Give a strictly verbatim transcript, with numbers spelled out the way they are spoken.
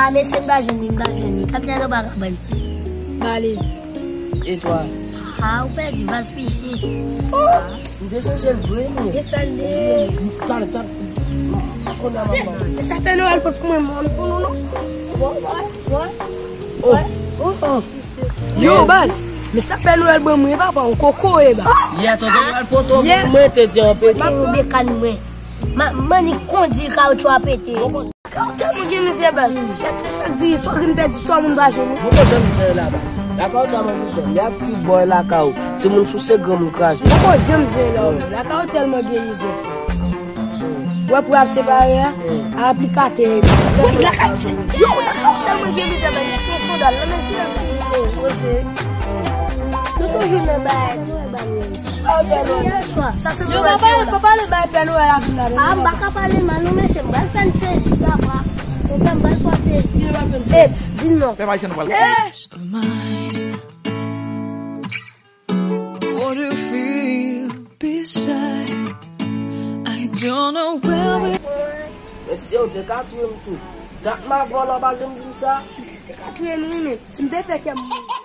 A, mesye, m pa jwenn li, m pa jwenn li. Kapitèn, ou pa ka ban li. Ba li. Etwal. A, ou pèdi, vas piche. M te chèche l vre, mwen. E sa l ye? Talè, talè. M pa konn a manman. E sa Pè Nwèl pot pou mwen, mwen, pou nou, non? Wè, wè, wè. Oh, oh, oh. Yo, baz, men sa Pè Nwèl ban mwen, papa, yon koko, e, baz. Yè, tonton Nwèl pote yon, mwen te di an pete. M ap pran bekàn mwen. Ma, mannik kondi kawotchou a pete. Kawotchou tèlman gen mizè, baz. Gade sa k di, twa grenn pèdi, twa moun pa jwenn. Poko janm di anyen la, baz. Lakay ou tèlman gen mizè. Y ap ki bòy lakay ou. Timoun souse, granmoun kraze. Poko janm di anyen la, lakay ou tèlman gen mizè. Wè pou ap separe a, aplikatè. Yo, lakay, yo, lakay ou tèlman gen mizè, men se yon sandal, nan men se yon poze. Nou toujou nan bagay, nou wè bagay. Yo, pa pale, pa pale bay Pè Nwèl la vin la. A, m pa ka pale mal, non, mesye, m pral fè n sezi, papa. Ou fè m pral fè sezi. Babes, vin non. Pèp Ayisyen, nou pral. What do you feel beside? I don't know where we. Mesye, ou te ka touye m tou. Dat m avè w la, w pa janm di m sa. Misye te ka touye nou, wi, men si m te fè kè m mouri.